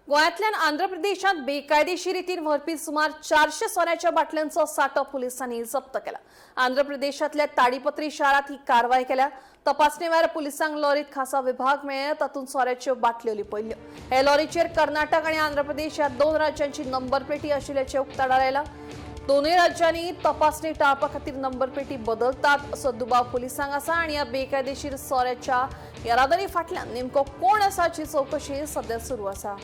गोंयांतल्यान आंध्र प्रदेशांत बेकायदेशीर रितीन व्हरपी सुमार 400 सोन्याच्या बाटल्यांचो साठो पुलिसांनी जप्त केला. आंध्र प्रदेशांतल्या ताडीपत्री शारांत ही कारवाय केल्या. तपासणे वेळार पुलिसांक लॉरीत खासा विभाग मेळ्ळे, तातूंत सोऱ्याच्यो बाटल्यो लिपयल्ल्यो. हे लॉरीचेर कर्नाटक आनी आंध्र प्रदेश ह्या दोन राज्यांची नंबर प्लेटी आशिल्ल्याचें उक्ताडार आयलां. दोनूय राज्यांनी तपासणी टाळपा खातीर नंबर प्लेटी बदलतात असो दुबाव पुलिसांक आसा आनी ह्या बेकायदेशीर सोऱ्याच्या येरादारी फाटल्यान नेमको कोण आसा हाची चवकशी सध्या सुरू आसा.